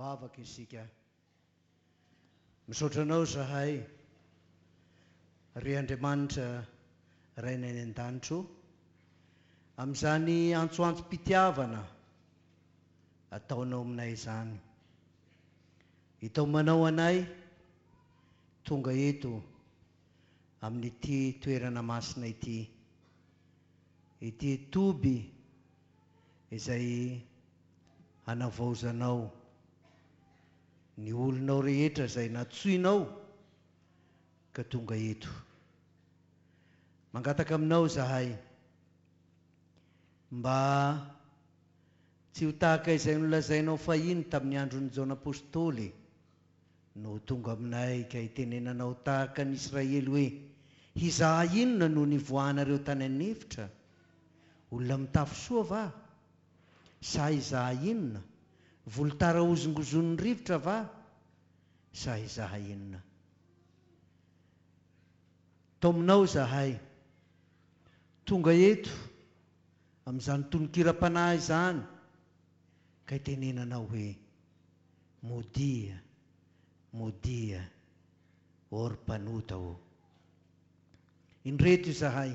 Hivavaka isika. Misaotra Anao izahay, ry Andriamanitra Rainay any An-danitra o, amin'izany antsoantsom-pitiavana ataonao aminay izany. Itaomanao anay tonga eto amin'ity toerana masina ity, ity toby izay hanavaozanao ny olonao rehetra izay nantsoinao ka tonga eto. Mangataka aminao izahay mba tsy ho tahaka izay nolazainao fahiny tamin'ny andron'i Jaona Apostoly no ho tonga aminay ka hitenenanao tahaka ny Israely hoe, Hizaha inona no nivoahanareo tany an'efitra? Olona mitafy soa va? Sa hizaha inona? Volotara hozongozonin'ny rivotra va? Sa hizaha inona? Taominao izahay. Tonga eto amin'izany tononkiram-panahy izany ka itenenanao hoe, Modia, modia, ô ry mpanota ô. Indreto izahay.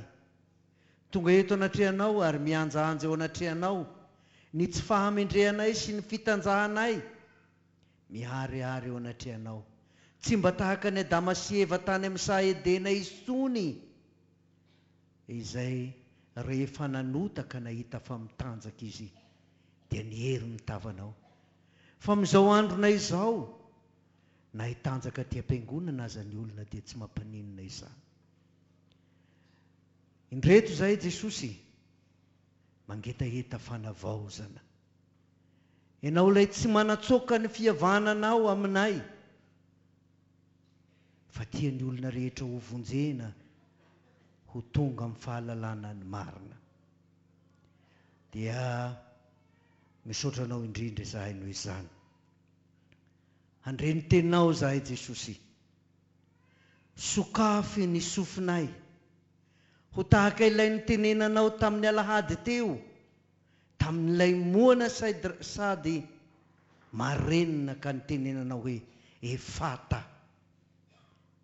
Tonga eto anatrehanao ary mihanjahanja eo anatrehanao ny tsy fahamendrehanay sy ny fitanjahanay miharihary eo anatrehanao. Tsy mba tahaka an'i Adama sy Eva tany amin'ny saha Edena intsony izay rehefa nanota ka nahita fa mitanjaka izy dia niery ny tavanao. Fa amin'izao andronay izao, na hitanjaka aty am-piangonana aza ny olona dia tsy mampaninona izany. Indreto izahay Jesosy mangetaheta fanavaozana. Ianao ilay tsy manatsoaka ny fihavananao aminay fa tia ny olona rehetra ho vonjena ho tonga amin'ny fahalalana ny marina. Dia misaotra anao indrindra izahay noho izany. Handre ny teninao izahay Jesosy. Sokafy ny sofinay ho tahaka ilay nitenenanao tamin'ny alahady teo, tamin'ilay moana sady marenina ka nitenenanao hoe, Efata!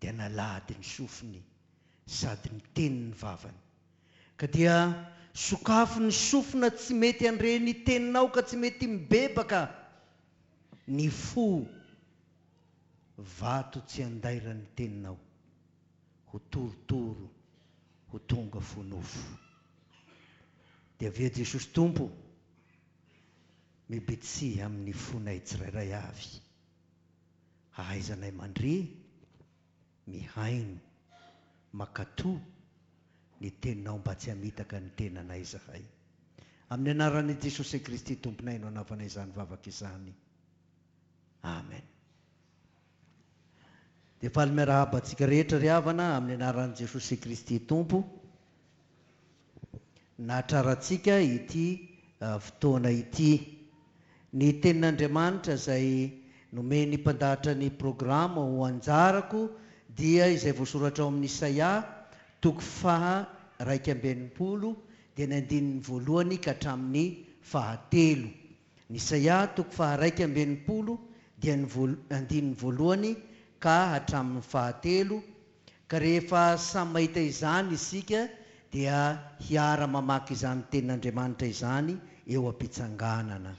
Dia nalady ny sofiny sady niteny ny vavany. Ka dia sokafy ny sofina tsy mety handre ny teninao ka tsy mety mibebaka ny fo. Vato tsy andairan'ny teninao, ho torotoro, ho tonga fo nofo. Dia avia Jesosy Tompo, mibitsia amin'ny fonay tsirairay avy, hahaizanay mandre, mihaino, makato ny teninao mba tsy hamitaka ny tenanay izahay. Amin'ny anaran'i Jesosy Kristy Tomponay no anaovanay izany vavaka izany. Amen. Dia faly miarahaba antsika rehetra ry havana amin'ny anaran'i Jesosy Kristy Tompo. Nahatrarantsika ity fotoana ity. Ny tenin'Andriamanitra izay nomen'ny mpandahatra ny programa ho anjarako dia izay voasoratra ao amin'ny Isaia toko faha 61 dia ny andininy voalohany ka hatramin'ny fahatelo. Ny Isaia toko faha-61 dia ny andininy voalohany ka hatramin'ny fahatelo, ka rehefa samy mahita izany isika dia hiara-mamaky izany tenin'Andriamanitra izany eo am-pitsanganana.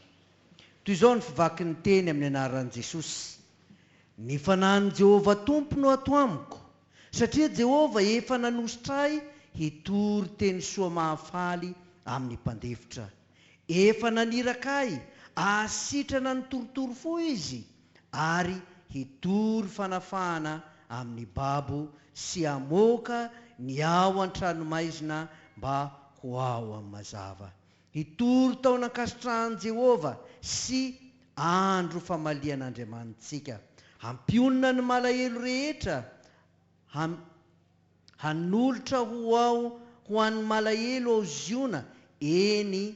Toy izao ny fivaky ny teny amin'ny anaran'i Jesosy, Ny fanahin'i Jehovah Tompo no ato amiko, satria Jehovah efa nanosotra ahy hitory teny soa mahafaly amin'ny mpandefitra. Efa naniraka ahy hahasitrana ny torotoro fo Izy, ary hitory fanafahana amin'ny babo sy hamoaka ny ao an-tranomaizina mba ho ao amin'ny mazava. Hitory taona ankasitrahan'i Jehovah sy andro famalian'Andriamanitsika. Hampionona ny malahelo rehetra Ham, hanolotra ho ao ho an'ny malahelo ao Ziona, eny,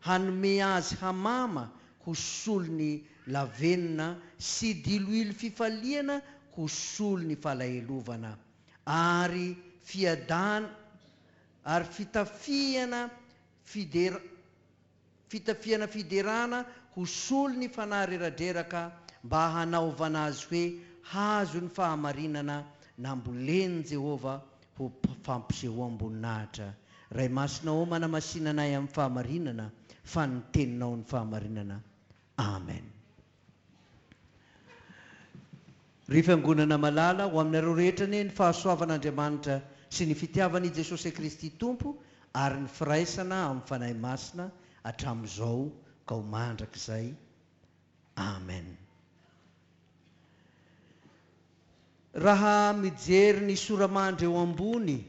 hanome azy hamama ho solon'ny lavenona sy diloilo fifaliana ho solon'ny falahelovana, ary fiadan, ary fitafiana fidera. fitafiana fiderana ho solon'ny fanahy reradreraka mba hanaovana azy hoe hazon'ny fahamarinana nambolen'i Jehovah ho fampisehoam-boninahitra. Ray Masina ô, manamasina anay amin'ny fahamarinana, fa ny Teninao ny fahamarinana. Amen. Ry Fiangonana malala, ho aminareo rehetra anie ny fahasoavan'Andriamanitra sy ny fitiavan'i Jesosy Kristy Tompo ary ny firaisana amin'ny Fanahy Masina hatramin'izao ka ho mandrakizay. Amen. Raha mijery ny sora-mandry eo ambony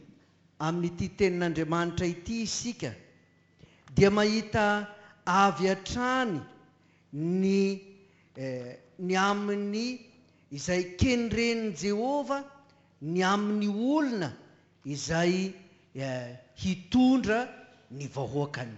amin'ity Tenin'Andriamanitra ity isika dia mahita avy hatrany ny ny amin'ny izay kendren'i Jehovah ny amin'ny olona izay hitondra ny vahoakany.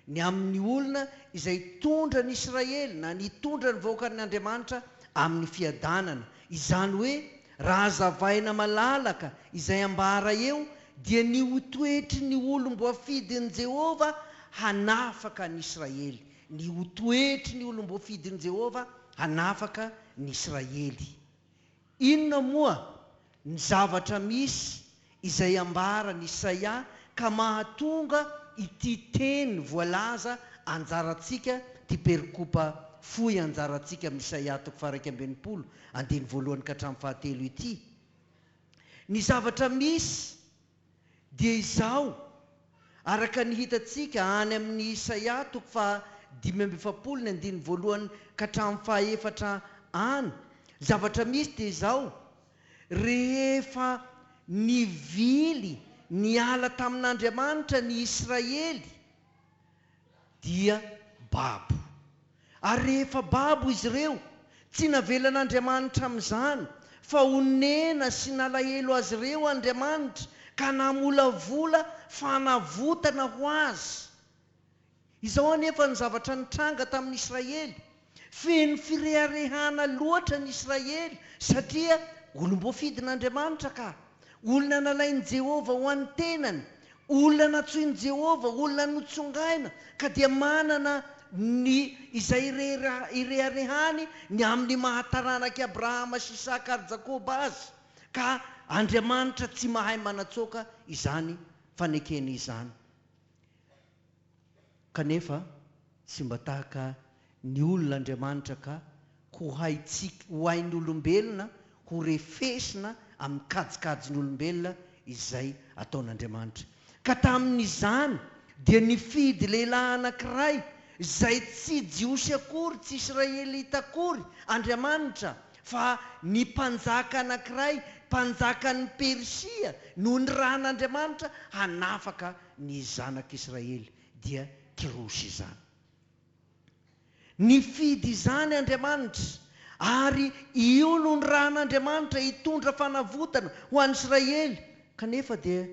Ny amin'ny olona izay hitondra ny Israely na ny hitondra ny vahoakan' Andriamanitra amin'ny fiadanana. Izany hoe, raha hazavaina malalaka izay ambara eo, dia ny ho toetry ny olom-boafidin'i Jehovah hanafaka ny Israely. Ny ho toetry ny olom-boafidin'i Jehovah hanafaka ny Israely. Inona moa ny zavatra misy izay ambaran'i Isaia ka mahatonga ity teny voalaza anjarantsika, ity perikopa fohy anjarantsika amin'i Isaia toko faha-61, andininy voalohany ka hatramin'ny fahatelo ity? Ny zavatra misy dia izao, araka ny hitantsika any amin'ny Isaia toko faha 45 ny andininy voalohany ka hatramin'ny faha efatra any, ny zavatra misy dia izao, rehefa nivily niala tamin'Andriamanitra ny Israely, dia babo. Ary rehefa babo izy ireo, tsy navelan'Andriamanitra amin'izany, fa onena sy nalahelo azy ireo Andriamanitra, ka namolavola fanavotana ho azy. Izao anefa ny zavatra nitranga tamin'ny Israely, Feno fireharehana loatra ny Israely, satria olom-boafidin'Andriamanitra ka. Olona nalain'i Jehovah ho an'ny tenany, olona nantsoin'i Jehovah, olona notsongaina, ka dia manana ny izay ireharehany ny amin'ny maha taranak'i Abrahama sy Isaka ary Jakoba azy, ka Andriamanitra tsy mahay manatsoaka izany fanekena izany. Kanefa tsy mba tahaka ny olona Andriamanitra ka ho haintsika, ho hain'ny olombelona ho refesina amin'ny kajikajin'olombelona izay ataon'Andriamanitra. Ka tamin'izany dia nifidy lehilahy anankiray izay tsy Jiosy akory, tsy Israelita akory Andriamanitra, fa ny mpanjaka anankiray, mpanjakan'i Persia, no nirahan'Andriamanitra hanafaka ny zanak'Israely, dia Kyrosy izany. Nifidy izany Andriamanitra, ary io no nirahan'Andriamanitra hitondra fanavotana ho an'Israely. Kanefa dia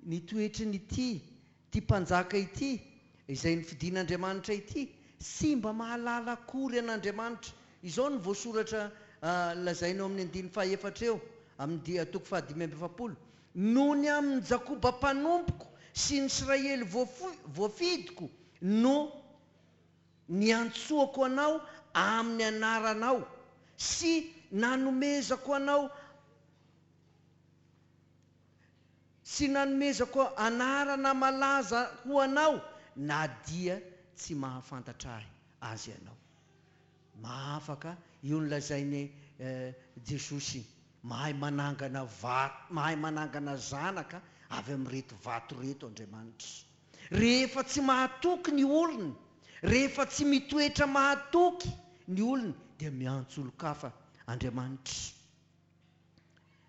ny toetrin'ity ity mpanjaka ity, izay nofidin'Andriamanitra ity, tsy mba mahalala akory an'Andriamanitra. Izao no voasoratra lazaina eo amin'ny andininy fahaefatra eo, amin'ny toko fahadimy amby efapolo, Noho ny amin'i Jakoba mpanompoko sy ny Israely voafidiko no niantsoako anao amin'ny anaranao sy nanomezako anao sy nanomezako anarana malaza ho anao na dia tsy mahafantatra ahy aza ianao. Mahafaka, io no lazain'i Jesosy, mahay manangana vato, mahay manangana zanaka avy amin'ireto vato ireto Andriamanitra. Rehefa tsy mahatoky ny olony, rehefa tsy mitoetra mahatoky ny olony dia miantso olon-kafa Andriamanitra.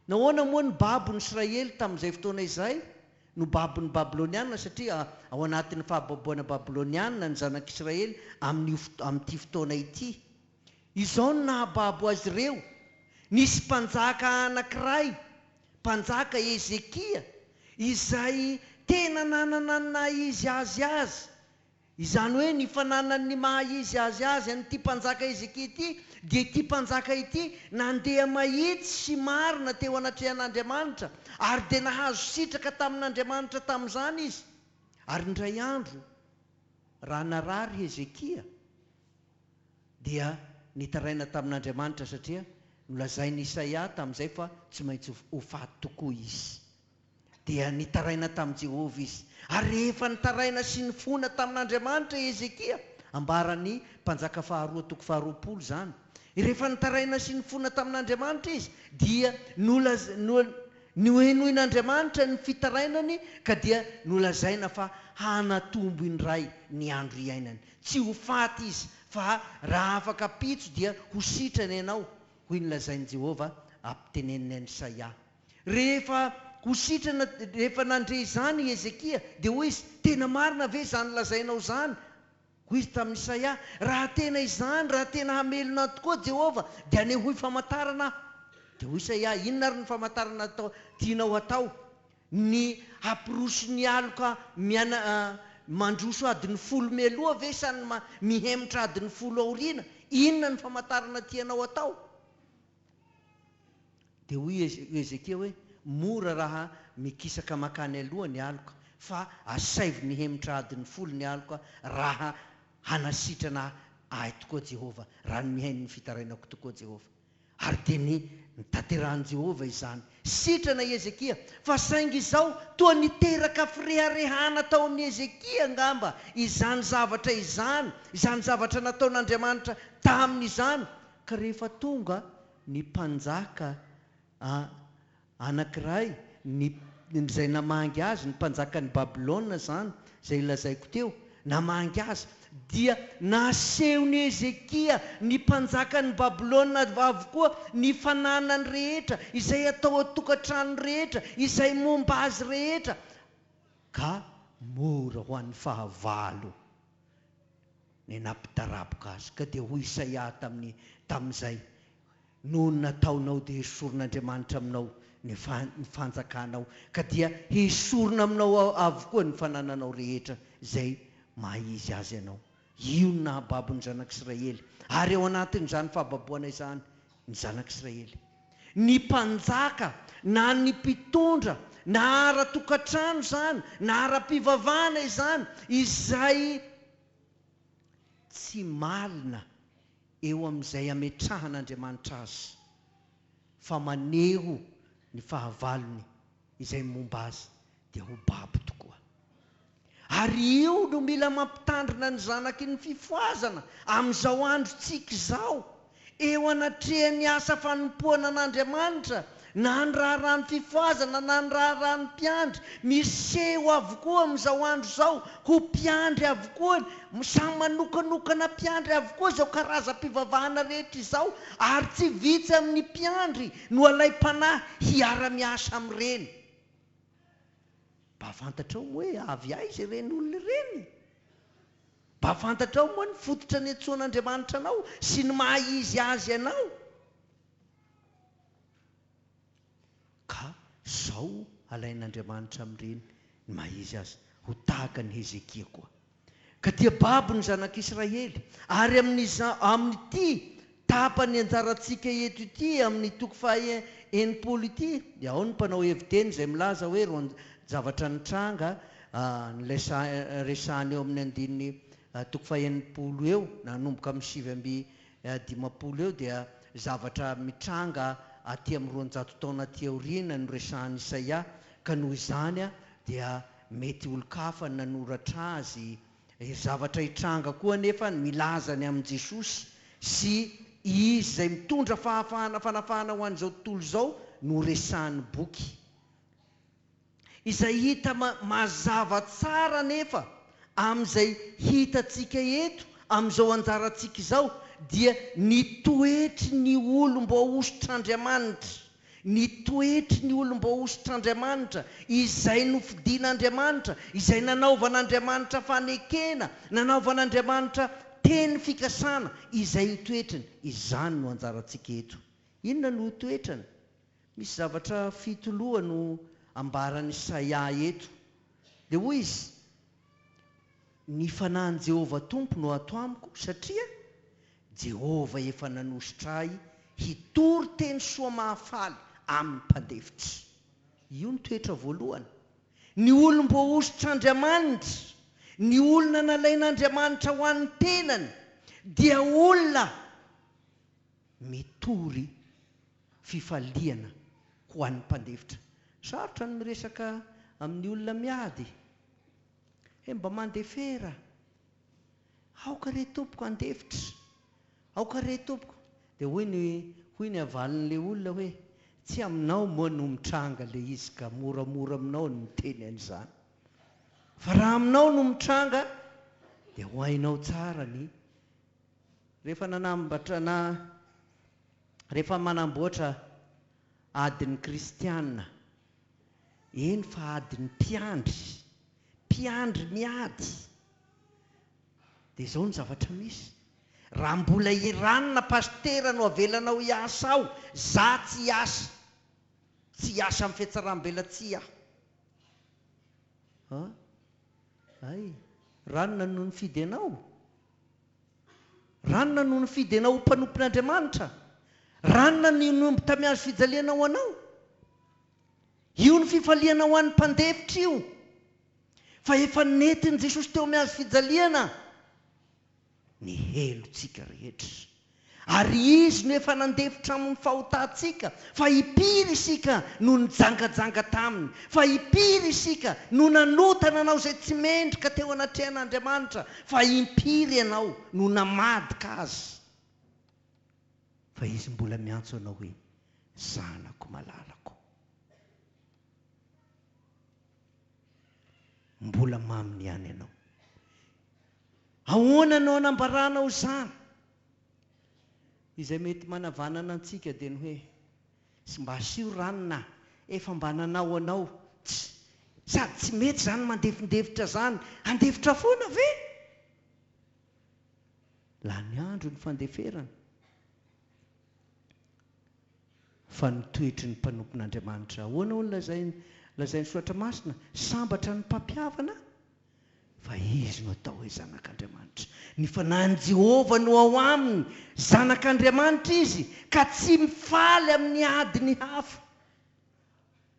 Nahoana moa no babo ny Israely tamin'izay fotoana izay? No babon'ny Babyloniana satria ao anatin'ny fahababoana Babyloniana ny zanak'Israely amin'io amin'ity fotoana ity. Izao no nahababo azy ireo, Nisy mpanjaka anankiray, mpanjaka Hezekia, izay tena nanana ny naha izy azy azy. Izany hoe ny fananany ny maha izy azy azy an'ity mpanjaka Hezekia ity dia ity mpanjaka ity nandeha mahitsy sy marina teo anatrehan'Andriamanitra ary dia nahazo sitraka tamin'Andriamanitra tamin'izany izy. Ary indray andro. Raha narary Hezekia dia nitaraina tamin'Andriamanitra satria nolazain'i Isaia tamin'izay fa tsy maintsy ho faty tokoa izy. Dia nitaraina tamin'i Jehovah izy. Ary rehefa nitaraina sy nifona tamin'Andriamanitra i Hezekia, ambaran'ny Mpanjaka Faharoa toko faharoapolo izany, rehefa nitaraina sy nifona tamin'Andriamanitra izy, dia nolaz, no, nohenoin'Andriamanitra ny fitarainany ka dia nolazaina fa hanatombo indray ny andro iainany. Tsy ho faty izy, fa raha afaka ampitso dia ho sitrana ianao, hoy ny lazain'i Jehovah ampiteneniny an'i Isaia. Rehefa ho sitrana, rehefa nandre izany i Hezekia, dia hoy izy, Tena marina ve izany lazainao izany? Hoy izy tamin'i Isaia, Raha tena izany, raha tena hamelona ahy tokoa Jehovah, dia anehoy famantarana aho. Dia hoy Isaia, Inona ary ny famantarana atao, tianao hatao? Ny hampiroso ny aloka miana, mandroso adiny folo mialoha ve sa ny mihemotra adiny folo aoriana? Inona ny famantarana tianao hatao? Dia hoy Hezekia hoe, Mora raha mikisaka mankany aloha ny aloka, fa asaivo mihemotra adiny folo ny aloka raha hanasitrana ahy tokoa Jehovah, raha ny mihaino ny fitarainako tokoa Jehovah. Ary dia ny notanterahin'i Jehovah izany. Sitrana i Hezekia, fa saingy izao toa niteraka fireharehana tao amin'i Hezekia angamba izany zavatra izany, izany zavatra nataon'Andriamanitra taminy izany, ka rehefa tonga ny mpanjaka a anankiray, ny izay namangy azy, ny mpanjakan'i Babylona izany, izay lazaiko teo, namangy azy, dia nasehon'i Hezekia ny mpanjakan'i Babylona avokoa ny fananany rehetra, izay atao an-tokantrano rehetra, izay momba azy rehetra, ka mora ho an'ny fahavalo ny nampidaraboka azy. Ka dia hoy Isaia tamin'ny tamin'izay, Noho ny nataonao dia hesorin'Andriamanitra aminao ny ny fanjakanao, ka dia hesorina aminao avokoa ny fanananao rehetra izay maha izy azy anao. Io no nahababo ny zanak'Israely, ary ao anatin'izany fahababoana izany ny zanak'Israely. Ny mpanjaka na ny mpitondra, na ara-tokantrano izany, na ara-pivavahana izany, izay tsy malina eo amin'izay ametrahan'Andriamanitra azy, fa maneho ny fahavalony izay momba azy, dia ho babo tokoa. Ary io no mila mampitandrina ny zanaky ny fifohazana amin'izao androntsika izao, eo anatrehan'ny asa fanompoana an'Andriamanitra, na ny raharahan'ny fifohazana na ny raharahan'ny mpiandry, miseho avokoa amin'izao andro izao ho mpiandry avokoa, samy manokanokana mpiandry avokoa izao karazam-pivavahana rehetra izao, ary tsy vitsy amin'ny mpiandry no alaim-panahy hiara-miasa amin'ireny. Mba fantatrao moa hoe avy aiza ireny olona ireny? Mba fantatrao moa ny fototra niantsoan'Andriamanitra anao sy ny maha izy azy anao? Ka zao alain'Andriamanitra amin'ireny ny maha izy azy, ho tahaka an'i Hezekia koa. Ka dia babo ny zanak'Israely, ary amin'iza, amin'ity tapany anjarantsika eto ity, amin'ny toko faha 60 ity, dia ao ny mpanao hevi-teny izay milaza hoe roan javatra nitranga, ny resahana eo amin'ny andininy toko faha 60 eo, nanomboka amin'ny 59 eo dia zavatra mitranga aty amin'ny 200 taona aty aoriana no resahan'i Isaia, ka noho izany dia mety olon-kafa no nanoratra azy. Iry zavatra hitranga koa anefa ny milaza ny amin'i Jesosy sy Izy izay mitondra fahafahana fanafahana ho an'izao tontolo izao no resahan'ny boky. Izay hita mazava tsara anefa amin'izay hitantsika eto amin'izao anjarantsika izao dia ny toetry ny olom-boahosotr'Andriamanitra, ny toetry ny olom-boahosotr'Andriamanitra, izay nofidin'Andriamanitra, izay nanaovan'Andriamanitra fanekena, nanaovan'Andriamanitra teny fikasana, izay ho toetriny. Izany no anjarantsika eto. Inona no ho toetrany? Misy zavatra fito loha no ambaran'i Isaia eto. Dia hoy izy, Ny fanahin'i Jehovah Tompo no ato amiko, satria Jehovah efa nanosotra ahy hitory teny soa mahafaly amin'ny mpandefitra. Io ny toetra voalohany. Ny olom-boahosotr'Andriamanitra, Ny olona nalain'Andriamanitra ho an'ny tenany dia olona mitory fifaliana ho an'ny mpandefitra. Sarotra ny miresaka amin'ny olona miady. He mba mandefera. Aoka re tompoko handefitra. Aoka re tompoko. Dia hoy ny hoy ny havalin'ilay olona hoe, Tsy aminao moa no mitranga ilay izy ka moramora aminao ny miteny an'izany. Fa raha aminao no mitranga dia ho hainao tsara ny rehefa nanambatra na rehefa manamboatra adin'ny kristiana, eny fa adin'ny mpiandry, mpiandry miady. Dia izao ny zavatra misy, raha mbola i ranona pasitera no avelanao hiasa ao, za tsy hiasa, tsy hiasa amin'ny fihatsaram-belatsihy aho. An? Hay, ranona no nifidy anao? Ranona no nifidy anao ho mpanompon'Andriamanitra? Ranona no niombo tamin'ny hazo fijaliana ho anao? Io ny fifaliana ho an'ny mpandefitra io. Fa efa nentin'i Jesosy teo amin'ny hazo fijaliana ny helotsika rehetra. Ary Izy no efa nandefitra amin'ny fahotantsika, fa impiry isika no nijangajanga taminy, fa impiry isika no nanota nanao izay tsy mendrika teo anatrehan'Andriamanitra, fa impiry ianao no namadika Azy. Fa Izy mbola miantso anao hoe, Zanako malalako. Mbola maminy ihany ianao. Ahoana no anambaranao izany? Izay mety manavanana antsika dia ny hoe, sy mba asio ranona, efa mba nanao anao, tsy, sady tsy mety izany mandefindefitra izany, handefitra foana ve? Lany andro ny fandeferana. Fa ny toetry ny mpanompon'Andriamanitra. Ahoana hoy ny lazainy, lazain'ny Soratra Masina? Sambatra ny mpampihavana, fa izy no atao hoe zanak'Andriamanitra. Ny Fanahin'i Jehovah no ao aminy, zanak'Andriamanitra izy, ka tsy mifaly amin'ny adin'ny hafa,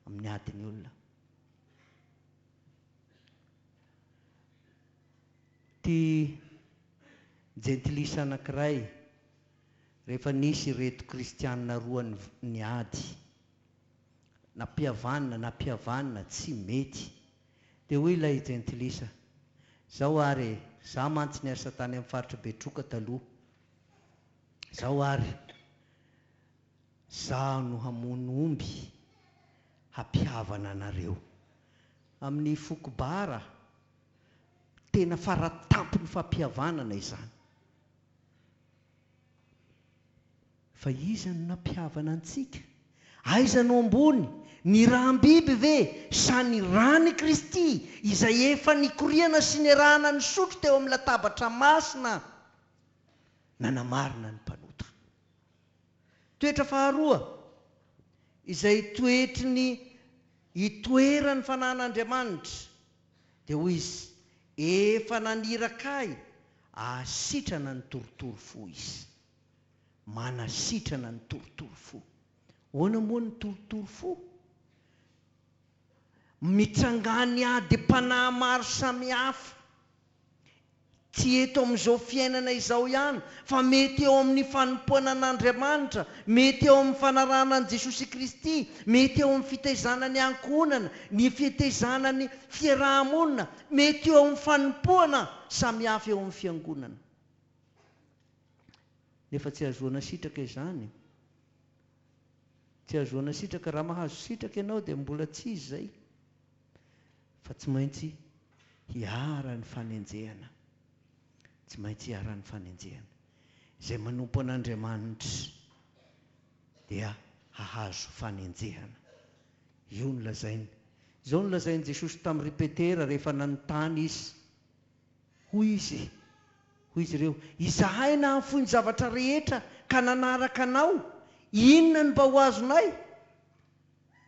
amin'ny adin'ny olona. Ity jentilisa anankiray Rehefa nisy ireto kristianina roa niady, nampihavanina, nampihavanina, tsy mety. Dia hoy ilay jentilisa, Zao ary e, za mantsy niasa tany amin'ny faritra Betroka taloha. Zao ary, zaho no hamono omby hampihavana anareo. Amin'ny foko Bara, tena faratampon'ny fampihavanana izany. Fa iza no nampihavana antsika? Aiza no ambony, ny ràm-biby ve sa ny ràn' i Kristy izay efa nikoriana sy niarahana nisotro teo amin'ny latabatra masina nanamarina ny mpanota? Toetra faharoa izay toetry ny itoeran'ny Fanahin'Andriamanitra dia hoy izy, Efa naniraka ahy Ahasitrana ny torotoro fo izy. Manasitrana ny torotoro fo. Ahoana moa ny torotoro fo? Mitsangany adim-panahy maro samihafa. Tsy eto amin'izao fiainana izao ihany, fa mety eo amin'ny fanompoana an'Andriamanitra, mety eo amin'ny fanarahana an'i Jesosy Kristy, mety eo amin'ny fitaizana ny ankohonana, ny fitaizana ny fiaraha-monina, Mety eo amin'ny fanompoana samihafa eo amin'ny fiangonana. Nefa tsy ahazoana sitraka izany. Tsy ahazoana sitraka. Raha mahazo sitraka ianao dia mbola tsy izy izay. Fa tsy maintsy hiharan'ny fanenjehana. Tsy maintsy hiharan'ny fanenjehana. Izay manompo an'Andriamanitra dia hahazo fanenjehana. Io no lazainy. Izao no lazain'i Jesosy tamin'i ry Petera rehefa nanontany izy. Hoy izy, hoy izy ireo, Izahay nahafoy ny zavatra rehetra ka nanaraka Anao, inona no mba ho azonay?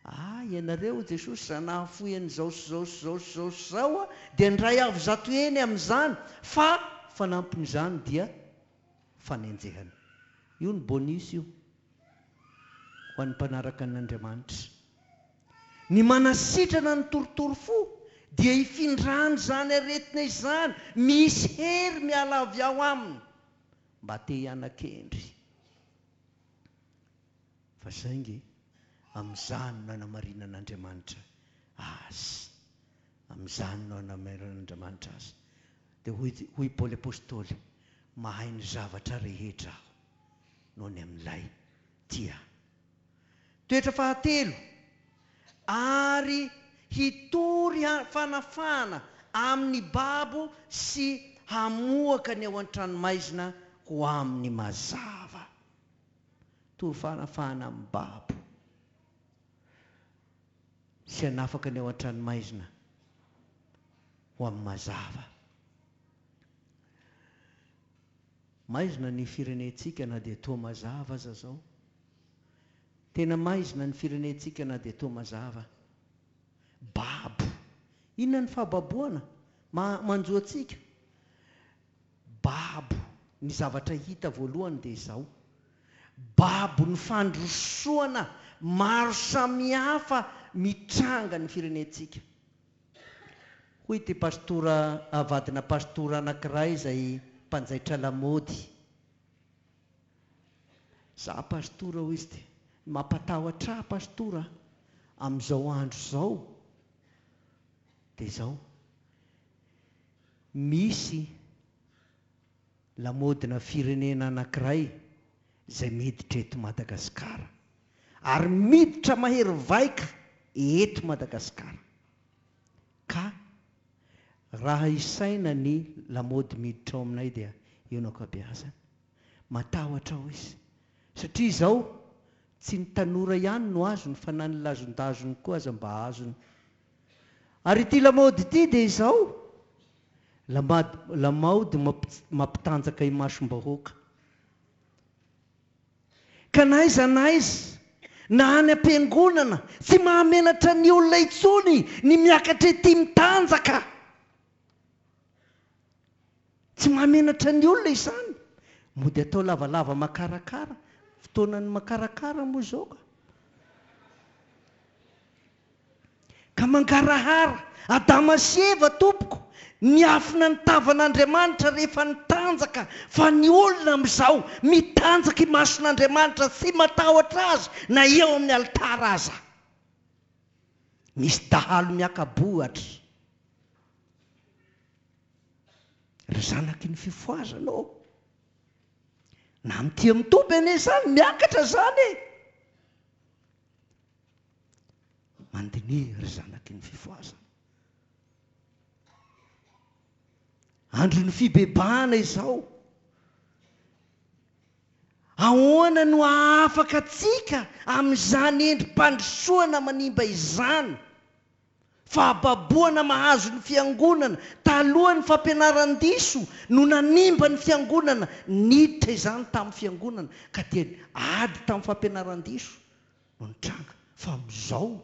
Ah, ianareo, hoy Jesosy, raha nahafoy an'izao sy izao sy izao sy izao sy izao, dia handray avo zato heny amin'izany, fa fanampin'izany dia fanenjehana. Io ny bonus io. ho an'ny mpanaraka an'Andriamanitra. Ny manasitrana ny torotoro fo Dia hifindrany izany aretina izany, misy hery miala avy ao aminy. Mba te hiana-kendry. Fa saingy amin'izany no anamarinan'Andriamanitra azy. Amin'izany no anamarinan'Andriamanitra azy. Dia hoy hoy Paoly Apostoly, Mahay ny zavatra rehetra aho noho ny amin'ilay tia ahy. Toetra fahatelo, ary hitory fanafahana amin'ny babo sy hamoaka ny ao an-tranomaizina ho amin'ny mazava. Tory fanafahana amin'ny babo sy hanafaka ny ao an-tranomaizina ho amin'ny mazava. Maizina ny firenentsika na dia toa mazava aza zao. Tena maizina ny firenentsika na dia toa mazava. Babo. Inona ny fahababoana ma manjo antsika? Babo. Ny zavatra hita voalohany dia izao. Babo ny fandrosoana maro samihafa mitranga ny firenentsika. Hoy ity pastora vadina pastora anankiray izay mpanjaitra lamaody. Za pastora hoy izy dia ny mampatahotra ahy pastora amin'izao andro izao dia izao, misy lamaodina firenena anankiray izay miditra eto Madagasikara ary miditra mahery vaika eto Madagasikara ka raha isaina ny lamaody miditra ao aminay dia eo no ankabeazany. Matahotra aho izy satria izao tsy ny tanora ihany no azony fa na ny lazondazony koa aza mba azony. Ary ity lamaody ity dia izao, lamaody mampitanjaka imasom-bahoaka. Ka na aiza na aiza, na any am-piangonana, tsy mahamenatra ny olona intsony ny miakatra ety mitanjaka. Tsy mahamenatra ny olona izany. Mody atao lavalava makarakara. Fotoanan'ny makarakara moa izao ka. Ka mangarahara. Adama sy Eva tompoko, niafina ny tavan'Andriamanitra rehefa nitanjaka, fa ny olona amin'izao mitanjaka imason'Andriamanitra tsy matahotra azy na eo amin'ny alitara aza. Misy dahalo miaka-bohitra. Ry zanaky ny fifohazana ô! Na mitia mitoby anie izany, miakatra izany e! Mandiniha ry zanaky ny fifohazana. Andron'ny fibebahana izao. Ahoana no hahafaka antsika amin'izany endri-pandrosoana manimba izany? Fahababoana mahazo ny fiangonana. Taloha ny fampianaran-diso no nanimba ny fiangonana. Niditra izany tamin'ny fiangonana ka dia ady tamin'ny fampianaran-diso. no nitranga fa amin'izao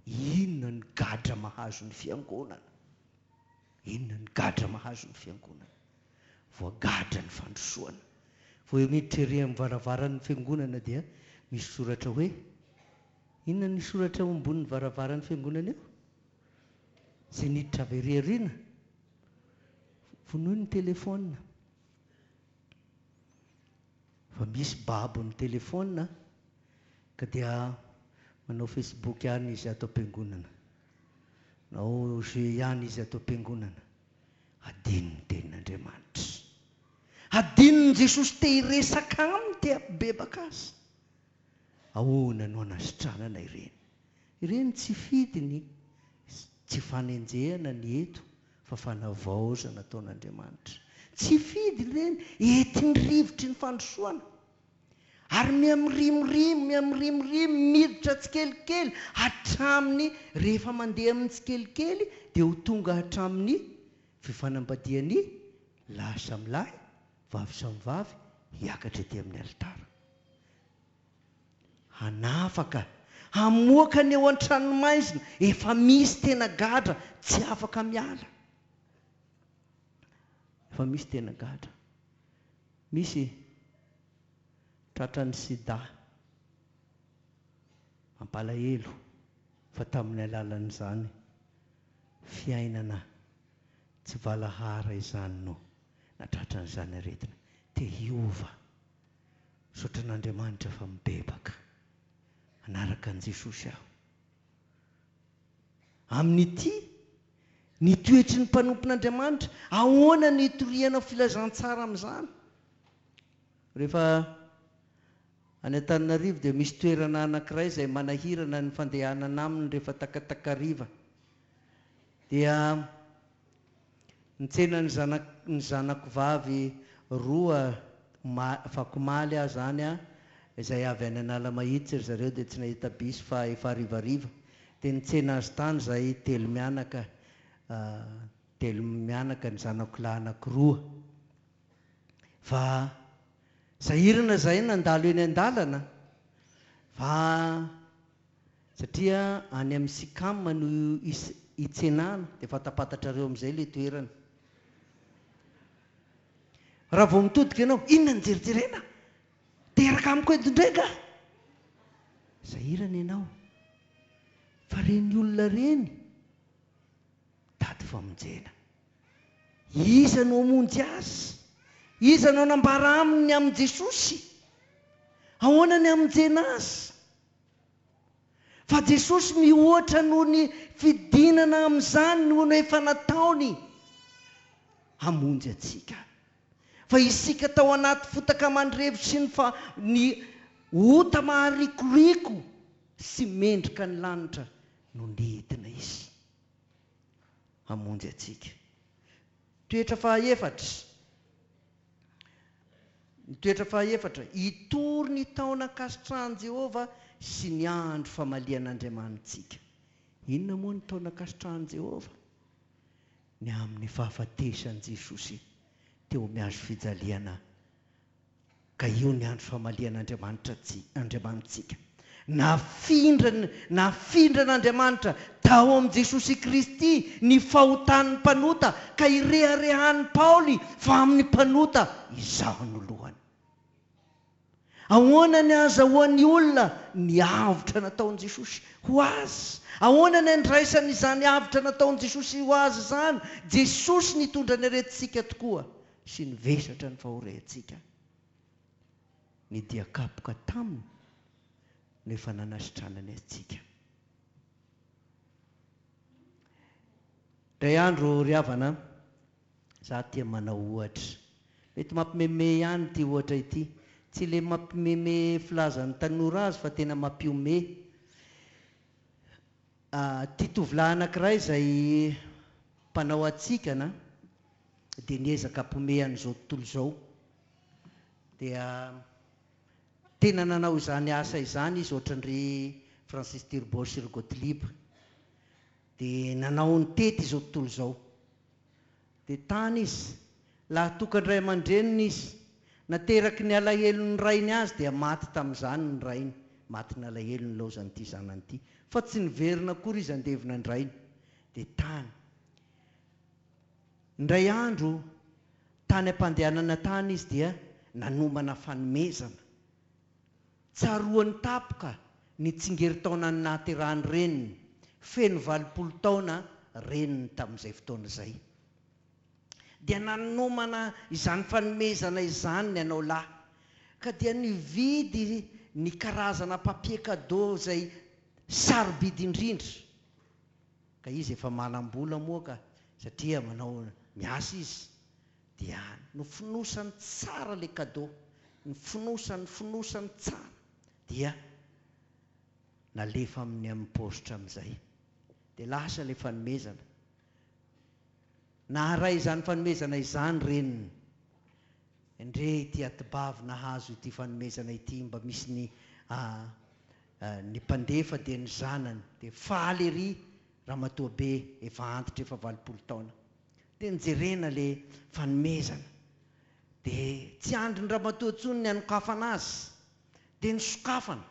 inona ny gadra mahazo ny fiangonana? Inona ny gadra mahazo ny fiangonana? Voagadra ny fandrosoana. Vao eo miditra ery amin'ny varavaran'ny fiangonana dia misy soratra hoe inona ny soratra eo ambonin'ny varavaran'ny fiangonana eo? Izay niditra avy ery aoriana, vonoy ny telefaonina. Fa misy babo ny telephone ka dia manao facebook ihany izy ato am-piangonana. Manao jeu ihany izy ato am-piangonana. Hadino ny tenin'Andriamanitra. Hadinon'i Jesosy te hiresaka aminy, te hampibebaka azy. Ahoana no hanasitranana ireny? Ireny tsy fidiny, tsy fanenjehana ny eto fa fanavaozana ataon'Andriamanitra. Tsy fidiny ireny, entin'ny rivotry ny fandrosoana. Ary miha-mirimorimo, miha-mirimorimo, miditra tsikelikely hatramin'ny, rehefa mandeha amin'ny tsikelikely dia ho tonga hatramin'ny fifanambadian'ny lahy samy lahy, vavy samy vavy, hiakatra ety amin'ny alitara. Hanafaka, hamoaka ny ao an-tranomaizina, efa misy tena gadra tsy afaka miala. Efa misy tena gadra. Misy tratran'ny sida. Mampalahelo fa tamin'ny alalan'izany. Fiainana tsy valahara izany no natratran'izany aretina. Te hiova. Misaotra an'Andriamanitra fa mibebaka. Hanaraka an'i Jesosy aho. Amin'ity, ny toetry ny mpanompon'Andriamanitra, ahoana no hitoriana filazantsara amin'izany? Rehefa any Antananarivo dia misy toerana anankiray izay manahirana ny fandehanana aminy rehefa takatakariva. Dia nitsena ny zanak ny zanako vavy roa oma afakomaly aho izany an, izay avy any Analamahitsy ry zareo dia tsy nahita bus fa efa harivariva. Dia nitsena azy tany izahay telo mianaka, telo mianaka ny zanako lahy anankiroa. Fa sahirana izahay nandalo eny an-dalana fa satria any amin'ny Sicam no itsenana dia fantapantatrareo amin'izay ilay toerana. Raha vao mitodika ianao, inona no jerijerena? Teraka amiko eto indray nga? Sahirana ianao. Fa ireny olona ireny mitady famonjena. Iza no hamonjy azy? Iza no hanambara aminy ny amin'i Jesosy? Ahoana ny hamonjena azy? Fa Jesosy mihoatra noho ny fidinana amin'izany no efa nataony hamonjy antsika. Fa isika tao anaty fotaka mandrevo sy ny fa ny ota maharikoriko sy mendrika ny lanitra no nidina Izy. hamonjy antsika. Toetra fahaefatra, Ny toetra fahaefatra, hitory ny taona ankasitrahan'i Jehovah sy ny andro famalian'Andriamanitsika. Inona moa ny taona ankasitrahan'i Jehovah? Ny amin'ny fahafatesan'i Jesosy teo amin'ny hazo fijaliana Ka io ny andro famalian'Andriamanitra Andriamanitsika. Nafindrany, nafindran'Andriamanitra tao amin'i Jesosy Kristy ny fahotan'ny mpanota, ka ireharehan'i Paoly fa amin'ny mpanota izaho no lohany. Ahoana ny ahazahoan'ny olona ny avotra nataon'i Jesosy ho azy? Ahoana ny andraisany izany avotra nataon'i Jesosy ho azy izany? Jesosy nitondra ny aretintsika tokoa sy nivesatra ny fahoriantsika. Ny dia kapoka taminy no efa nanasitranany antsika. Indray andro ry havana an, za tia manao ohatra. Mety mampimeme ihany ity ohatra ity. Tsy ilay mampimeme filazan'ny tanora azy fa tena mampihomehy. Ity tovolahy anankiray izay mpanao hatsikana dia niezaka hampiomehy an'izao tontolo izao. Dia tena nanao izany asa izany izy ohatran-dry Francis Turbo sy ry Gottlieb. Dia nanao nitety izao tontolo izao. Dia tany izy, lahy tokan-dray aman-dreniny izy. Nateraky ny alahelon'ny rainy azy dia maty tamin'izany ny rainy, matin'alahelo nilaozan'ity zanany ity. Fa tsy niverina akory izy handevina an-drainy. Dia tany. Indray andro, tany am-pandehanana tany izy dia nanomana fanomezana. Tsaroany tapoka ny tsingerin-taonan'ny nahaterahan'ny reniny, feno 80 taona reniny tamin'izay fotoana izay. Dia nanomana izany fanomezana izany ny anao lahy, ka dia nividy ny karazana papier cadeau izay sarobidy indrindra. Ka izy efa manam-bola moa ka, satria manao miasa izy, dia nofonosany tsara le cadeau, nofonosany fonosany tsara, dia nalefa aminy amin'ny paositra amin'izay. Dia lasa ilay fanomezana. Naharay izany fanomezana izany reniny. Endrey ity atibavy nahazo ity fanomezana ity, mba misy ny Ny mpandefa dia ny zanany. Dia faly ery ramatoa be efa antitra efa 80 taona. Dia nojerena le fanomezana. Dia tsy andrin-dramatoa intsony ny hanokafana azy. Dia nosokafana.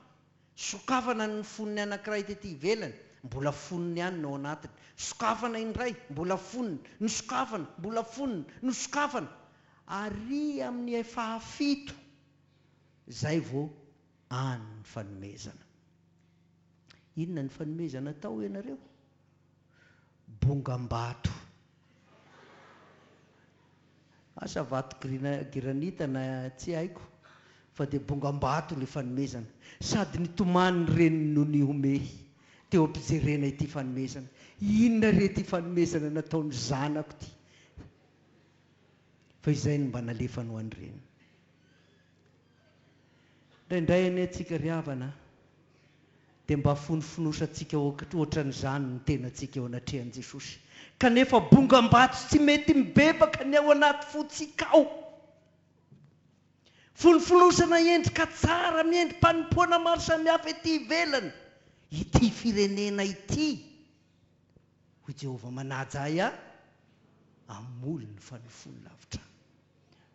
Sokafana ny fonony anankiray tety ivelany, mbola fonony ihany no ao anatiny. Sokafana indray, mbola fonony. Nosokafana, mbola fonony. Nosokafana. Ary amin'ny fahafito izay vao any ny fanomezana. Inona ny fanomezana atao ianareo? Bongam-bato. Asa vato granita na tsy haiko fa dia bongam-bato ilay fanomezana. Sady nitomany ny reniny no nihomehy teo am-pijerena ity fanomezana. Inona re ity fanomezana nataon'ny zanako ity? Fa izay no mba nalefany ho an'ny reniny. Indraindray anie tsika ry havana dia mba fonofonosantsika ohatran'izany ny tenantsika eo anatrehan'i Jesosy. Kanefa bongam-bato tsy mety mibebaka ny ao anaty fontsika ao. Fonofonosana endrika tsara miendri-panompoana maro samihafa ety ivelany ity firenena ity. Hoy Jehovah manaja ahy amin'ny molony fa ny fony lavitra ahy.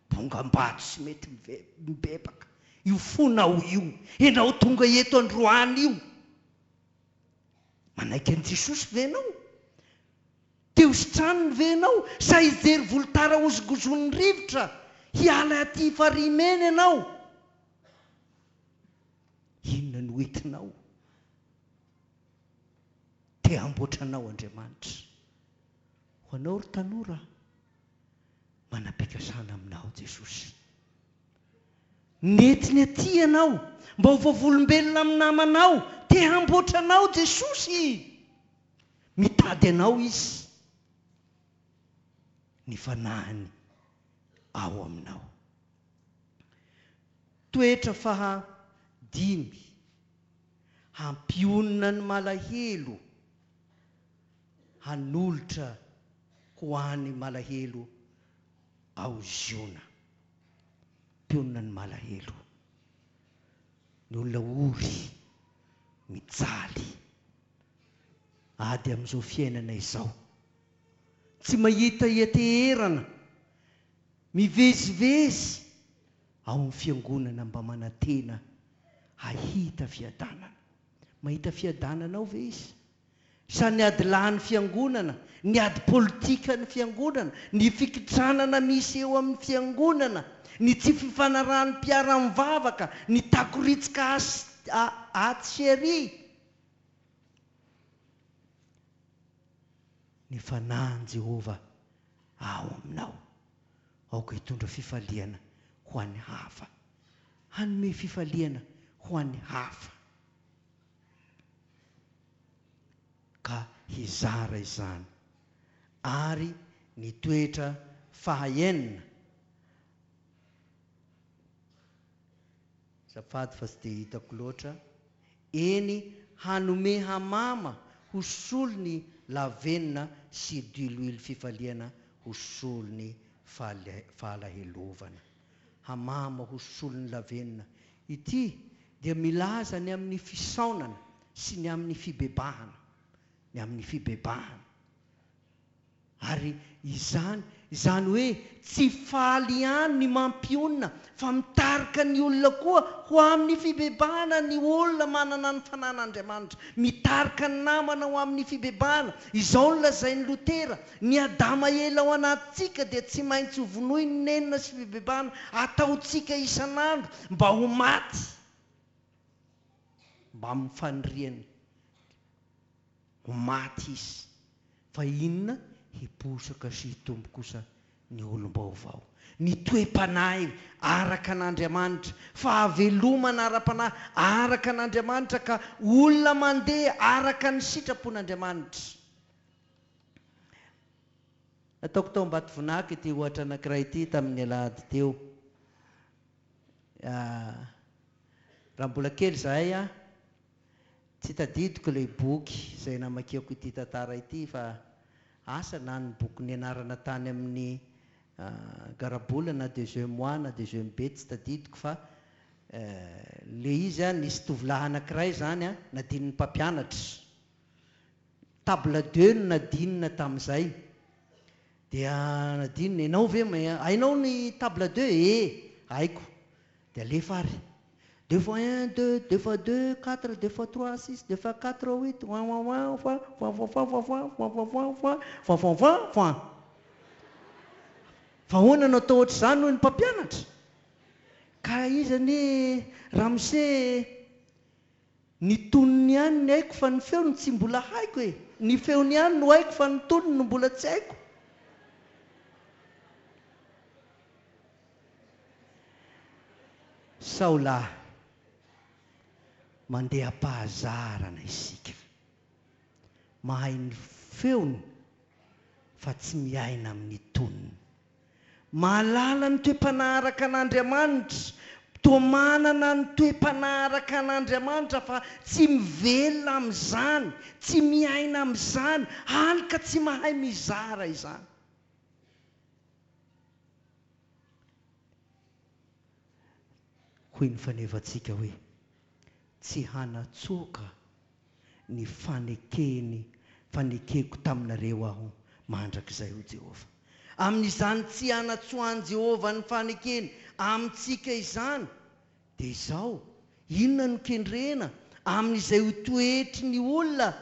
Bongam-bato sy mety mibebaka io fonao io, ianao tonga eto androany io. Manaiky an'i Jesosy ve ianao? Te ho sitraniny ve ianao? Sa hijery volotara hozongozonin'ny rivotra hiala aty Farihimena ianao? Inona no entinao? Te hamboatra anao Andriamanitra. Ho anao ry tanora, manam-pikasana aminao Jesosy. Nentiny aty ianao mba ho vavolombelona amin'ny namanao. Te hamboatra anao Jesosy. Mitady anao Izy. Ny fanahiny ao aminao. Toetra faha dimy, hampionona ny malahelo, hanolotra ho an'ny malahelo ao Ziona. Mpionona ny malahelo. Ny olona ory, mijaly, ady amin'izao fiainana izao. Tsy mahita hianteherana, mivezivezy ao amin'ny fiangonana mba manantena hahita fiadanana. Mahita fiadanana ao ve izy? Sa ny adilahin'ny fiangonana, ny ady politikan'ny fiangonana, ny fikitranana misy eo amin'ny fiangonana, ny tsy fifanarahan'ny mpiara-mivavaka, ny takoritsika atsy sy ery? Ny fanahin'i Jehovah ao aminao. Aoka hitondra fifaliana ho an'ny hafa. Hanome fifaliana ho an'ny hafa. Ka hizara izany. Ary ny toetra fahaenina. Azafady fa tsy dia hitako loatra. Eny hanome hamama ho solony lavenona sy diloilo fifaliana ho solony fahalahelovana. Hamama ho solon'ny lavenona. Ity dia milaza ny amin'ny fisaonana sy ny amin'ny fibebahana. Ny amin'ny fibebahana. Ary izany, izany hoe tsy faly ihany ny mampionona fa mitarika ny olona koa ho amin'ny fibebahana ny olona manana ny fanan'Andriamanitra. Mitarika ny namana ho amin'ny fibebahana. Izao no lazain'i Lotera, Ny Adama ela ao anatintsika dia tsy maintsy ho vonoin'ny nenina sy fibebahana ataontsika isan'andro mba ho maty mbamin'ny faniriany ho maty izy. Fa inona? Hiposaka sy hitombo kosa ny olom-baovao. Ny toe-panahy araka an'Andriamanitra, fahavelomana ara-panahy araka an'Andriamanitra ka olona mandeha araka ny sitrapon'Andriamanitra. Nataoko tao Ambatovinaky ity ohatra anankiray ity tamin'ny alahady teo. Raha mbola kely izahay, tsy tadidiko ilay boky izay namakiako ity tantara ity fa asa na ny boky nianarana tany amin'ny garabola na deuxième mois na deuxième B tsy tadidiko fa ilay izy nisy tovolahy anankiray izany nadinin'ny mpampianatra. Table deux no nadinina tamin'izay. Dia nadinina, ianao ve hainao ny table deux? E! Haiko. Dia alefa ary. Deux fois un, deux, deux fois deux, quatre, deux fois trois, six, deux fois quatre, huit, ouin ouin ouin, fois, fois fois fois fois fois, fois fois fois fois, fois fois fois fois. Fa ahoana no atao ohatr'izany hoy ny mpampianatra? Ka izy anie ramose e! Ny tonony ihany ny haiko fa ny feony tsy mbola haiko e! Ny feony ihany no haiko fa ny tonony no mbola tsy haiko. Sao lahy mandeha am-pahazarana isika. Mahay ny feony fa tsy miaina amin'ny tonony. Mahalala ny toe-panahy araka an'Andriamanitra, toa manana ny toe-panahy araka an'Andriamanitra fa tsy mivelona amin'izany, tsy miaina amin'izany, hany ka tsy mahay mizara izany. Hoy ny fanevantsika hoe, Tsy hanatsoaka ny fanekeny fanekeko taminareo Aho mandrakizay, hoy Jehovah. Amin'izany tsy hanatsoahan'i Jehovah ny fanekeny amintsika izany, dia izao, inona no kendrena amin'izay ho toetry ny olona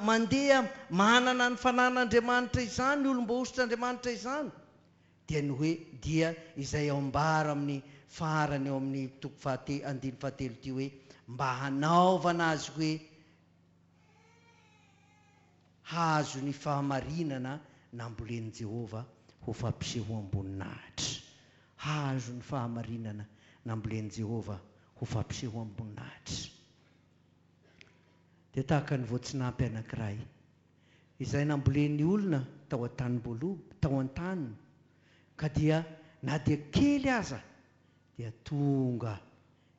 mandeha manana ny fanan'Andriamanitra izany, ny olom-boahosotr'Andriamanitra izany? Dia ny hoe dia izay ambara amin'ny farany ao amin'ny toko fahate andininy fahatelo ity hoe mba hanaovana azy hoe hahazo ny fahamarinana nambolen'i Jehovah ho fampisehoam-boninahitra. Hahazo ny fahamarinana nambolen'i Jehovah ho fampisehoam-boninahitra. Dia tahaka ny voatsinampy anankiray izay nambolen'ny olona tao an-tanim-boaloboka, tao an-taniny, ka dia na dia kely aza dia tonga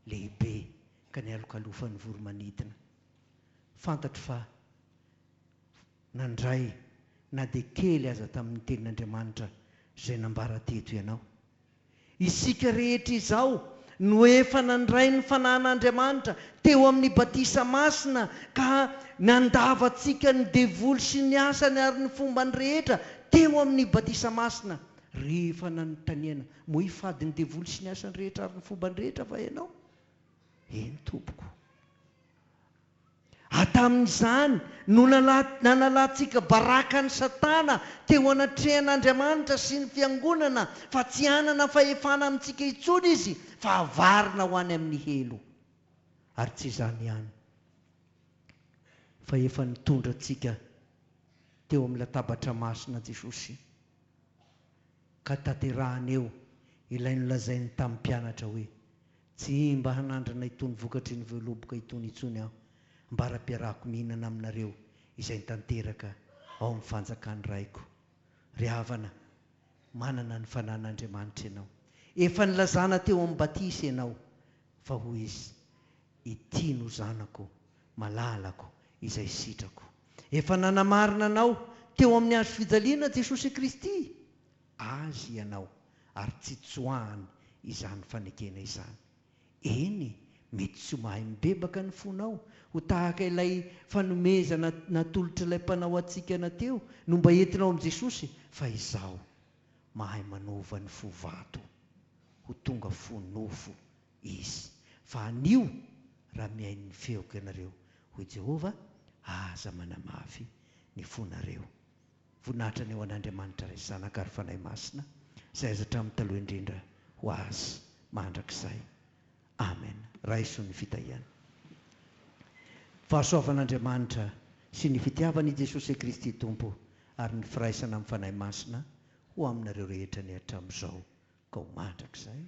lehibe ka nialokalofan'ny voro-manidina. Fantatro fa nandray na dia kely aza tamin'ny Tenin'Andriamanitra izay nambara teto ianao. Isika rehetra izao no efa nandray ny Fanahin'Andriamanitra teo amin'ny batisa masina ka nandavantsika ny devoly sy ny asany ary ny fombany rehetra teo amin'ny batisa masina. Rehefa nanontaniana, moa hifady ny devoly sy ny asany rehetra ary ny fombany rehetra va ianao? Eny tompoko. Ary tamin'izany no nanalantsika baraka an'i Satana teo anatrehan'Andriamanitra sy ny Fiangonana fa tsy hanana fahefana amintsika intsony izy fa havarina ho any amin'ny helo. Ary tsy izany ihany fa efa nitondra antsika teo amin'ny latabatra masina Jesosy ka tanterahany eo ilay nolazainy tamin'ny mpianatra hoe, Tsy mba hanandrana itony vokatry ny voaloboka itony intsony aho, ambara-piarahako mihinana aminareo izay tanteraka ao amin'ny fanjakan'ny Raiko. Ry havana, manana ny fanan'Andriamanitra ianao. Efa nilazana teo amin'ny batisa ianao fa hoy Izy, Ity no Zanako malalako izay sitrako. Efa nanamarina anao teo amin'ny hazo fijaliana Jesosy Kristy. Azy ianao ary tsy tsoahany izany fanekena izany. Eny, mety tsy ho mahay mibebaka ny fonao, ho tahaka ilay fanomezana natolotr'ilay mpanao hatsikana teo no mba entinao amin'i Jesosy, fa izaho mahay manova ny fo vato ho tonga fo nofo Izy. Fa anio, raha mihaino ny feoko ianareo, hoy Jehovah, aza manamafy ny fonareo. Voninahitra anie ho an'Andriamanitra Ray sy Zanaka ary Fanahy Masina, izay azy hatramin'ny taloha indrindra ho azy mandrakizay. Amen. Raiso ny fitahiana. Fahasoavan'Andriamanitra sy ny fitiavan' i Jesosy Kristy Tompo ary ny firaisana amin'ny Fanahy Masina ho aminareo rehetra anie hatramin'izao ka ho mandrakizay.